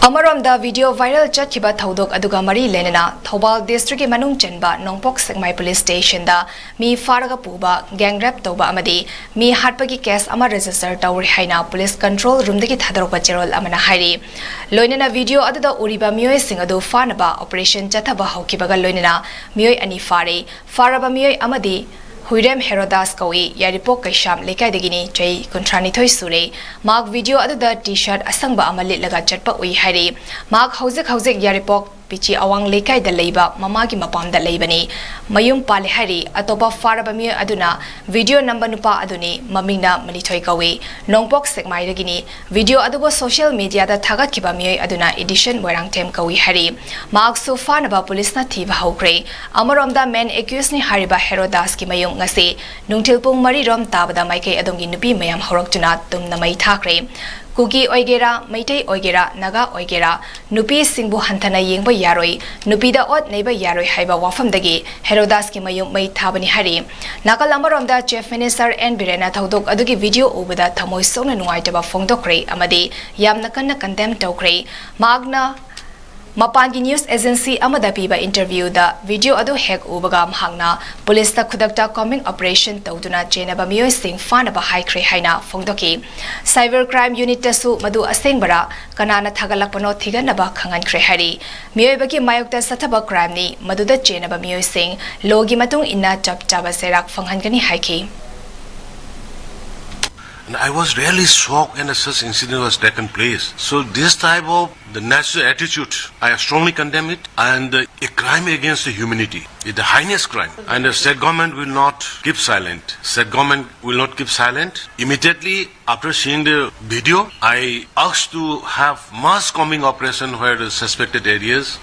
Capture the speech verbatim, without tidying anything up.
ꯑꯃꯔꯣꯝꯗ, video viral ꯆꯠꯈꯤꯕ ꯊꯧꯗꯣꯛ ꯑꯗꯨꯒ ꯃꯔꯤ ꯂꯩꯅꯅ ꯊꯧꯕꯥꯜ districtꯀꯤ ꯃꯅꯨꯡ ꯆꯟꯕ ꯅꯣꯡꯄꯣꯛ ꯁꯦꯛꯃꯥꯏ police stationꯗ ꯃꯤ ꯐꯥꯔꯒ ꯄꯨꯕ, gang rape ꯇꯧꯕ ꯑꯃꯗꯤ ꯃꯤ ꯍꯥꯠꯄꯒꯤ case ꯑꯃ register ꯇꯧꯔꯦ ꯍꯥꯏꯅ police control roomꯗꯒꯤ ꯊꯥꯗꯣꯔꯛꯄ ꯆꯦꯔꯣꯜ ꯑꯃꯅ ꯍꯥꯏꯔꯤ꯫ ꯂꯣꯏꯅꯅ video ꯑꯗꯨꯗ ꯎꯔꯤꯕ ꯃꯤꯑꯣꯏꯁꯤꯡ ꯑꯗꯨ ꯐꯥꯅꯕ operation ꯆꯠꯊꯕ ꯍꯧꯈꯤꯕꯒ ꯂꯣꯏꯅꯅ ꯃꯤꯑꯣꯏ ꯑꯅꯤ ꯐꯥꯔꯦ꯫ ꯐꯥꯔꯕ ꯃꯤꯑꯣꯏ ꯑꯃꯗꯤ ꯍꯨꯏꯔꯦꯝ ꯍꯦꯔꯣꯗꯥꯁ ꯀꯧꯏ, ꯌꯥꯏꯔꯤꯄꯣꯛ ꯀꯩꯁꯥꯝ ꯂꯩꯀꯥꯏꯗꯒꯤꯅꯤ, ꯆꯍꯤ ꯀꯨꯟꯊ꯭ꯔꯥ ꯅꯤꯊꯣꯏ ꯁꯨꯔꯦ꯫ ꯃꯍꯥꯛ video ꯑꯗꯨꯗ T-shirt ꯑꯁꯪꯕ ꯑꯃ ꯂꯤꯠꯂꯒ ꯆꯠꯄ ꯎꯏ ꯍꯥꯏꯔꯤ꯫ ꯃꯍꯥꯛ ꯍꯧꯖꯤꯛ ꯍꯧꯖꯤꯛ ꯌꯥꯏꯔꯤꯄꯣꯛ ꯄꯤꯆꯤ ꯑꯋꯥꯡ ꯂꯩꯀꯥꯏꯗ ꯂꯩꯕ ꯃꯃꯥꯒꯤ ꯃꯄꯥꯝꯗ ꯂꯩꯕꯅꯤ꯫ ꯃꯌꯨꯝ ꯄꯥꯜꯂꯦ ꯍꯥꯏꯔꯤ꯫ ꯑꯇꯣꯞꯄ ꯐꯥꯔꯕ ꯃꯤꯑꯣꯏ ꯑꯗꯨꯅ video ꯅꯝꯕ ꯅꯨꯄꯥ ꯑꯗꯨꯅꯤ, ꯃꯃꯤꯡꯅ ꯃꯅꯤꯊꯣꯏ ꯀꯧꯏ, ꯅꯣꯡꯄꯣꯛ ꯁꯦꯛꯃꯥꯏꯗꯒꯤꯅꯤ꯫ Video ꯑꯗꯨꯕꯨ social mediaꯗ ꯊꯥꯒꯠꯈꯤꯕ ꯃꯤꯑꯣꯏ ꯑꯗꯨꯅ Edison ꯃꯣꯏꯔꯥꯡꯊꯦꯝ ꯀꯧꯏ ꯍꯥꯏꯔꯤ꯫ ꯃꯍꯥꯛꯁꯨ ꯐꯥꯅꯕ policeꯅ ꯊꯤꯕ ꯍꯧꯈ꯭ꯔꯦ꯫ ꯑꯃꯔꯣꯝꯗ, main accusedꯅꯤ ꯍꯥꯏꯔꯤꯕ ꯍꯦꯔꯣꯗꯥꯁꯀꯤ ꯃꯌꯨꯝ ꯉꯁꯤ ꯅꯨꯡꯊꯤꯜ ꯄꯨꯡ ꯃꯔꯤ ꯔꯣꯝ ꯇꯥꯕꯗ ꯃꯥꯏꯀꯩ ꯑꯗꯣꯝꯒꯤ ꯅꯨꯄꯤ ꯃꯌꯥꯝ ꯍꯧꯔꯛꯇꯨꯅ ꯇꯨꯝꯅ ꯃꯩ ꯊꯥꯈ꯭ꯔꯦ꯫ ꯀꯨꯀꯤ ꯑꯣꯏꯒꯦꯔꯥ, ꯃꯩꯇꯩ ꯑꯣꯏꯒꯦꯔꯥ, ꯅꯥꯒꯥ ꯑꯣꯏꯒꯦꯔꯥ, ꯅꯨꯄꯤꯁꯤꯡꯕꯨ ꯍꯟꯊꯅ ꯌꯦꯡꯕ ꯌꯥꯔꯣꯏ, ꯅꯨꯄꯤꯗ ꯑꯣꯠ ꯅꯩꯕ ꯌꯥꯔꯣꯏ ꯍꯥꯏꯕ ꯋꯥꯐꯝꯗꯒꯤ ꯍꯦꯔꯣꯗꯥꯁꯀꯤ ꯃꯌꯨꯝ ꯃꯩ ꯊꯥꯕꯅꯤ ꯍꯥꯏꯔꯤ꯫ ꯅꯥꯀꯜ ꯑꯃꯔꯣꯝꯗ, Chief Minister N ꯕꯤꯔꯦꯟꯅ ꯊꯧꯗꯣꯛ ꯑꯗꯨꯒꯤ video ꯎꯕꯗ ꯊꯃꯣꯏ ꯁꯣꯛꯅ ꯅꯨꯡꯉꯥꯏꯇꯕ ꯐꯣꯡꯗꯣꯛꯈ꯭ꯔꯦ ꯑꯃꯗꯤ ꯌꯥꯝꯅ ꯀꯟꯅ condemn ꯇꯧꯈ꯭ꯔꯦ꯫ ꯃꯍꯥꯛꯅ ꯃꯄꯥꯟꯒꯤ news agency ꯑꯃꯗ ꯄꯤꯕ interviewꯗ video ꯑꯗꯨ ꯍꯦꯛ ꯎꯕꯒ ꯃꯍꯥꯛꯅ policeꯇ ꯈꯨꯗꯛꯇ combing operation ꯇꯧꯗꯨꯅ ꯆꯦꯟꯅꯕ ꯃꯤꯑꯣꯏꯁꯤꯡ ꯐꯥꯅꯕ ꯍꯥꯏꯈ꯭ꯔꯦ ꯍꯥꯏꯅ ꯐꯣꯡꯗꯣꯛꯈꯤ꯫ Cyber crime unitꯇꯁꯨ ꯃꯗꯨ ꯑꯁꯦꯡꯕꯔꯥ, ꯀꯅꯥꯅ ꯊꯥꯒꯠꯂꯛꯄꯅꯣ ꯊꯤꯒꯠꯅꯕ ꯈꯪꯍꯟꯈ꯭ꯔꯦ ꯍꯥꯏꯔꯤ꯫ ꯃꯤꯑꯣꯏꯕꯒꯤ ꯃꯥꯌꯣꯛꯇ ꯆꯠꯊꯕ crimeꯅꯤ, ꯃꯗꯨꯗ ꯆꯦꯟꯅꯕ ꯃꯤꯑꯣꯏꯁꯤꯡ lawꯒꯤ ꯃꯇꯨꯡ ꯏꯟꯅ ꯆꯞ ꯆꯥꯕ ꯆꯩꯔꯥꯛ ꯐꯪꯍꯟꯒꯅꯤ ꯍꯥꯏꯈꯤ꯫ And I was really shocked when such incident was taken place. So this type of the natural attitude, I strongly condemn it, and a crime against the humanity, it's the heinous crime. And the state government will not keep silent. State government will not keep silent. Immediately after seeing the video, I asked to have mass combing operation where the suspected areas.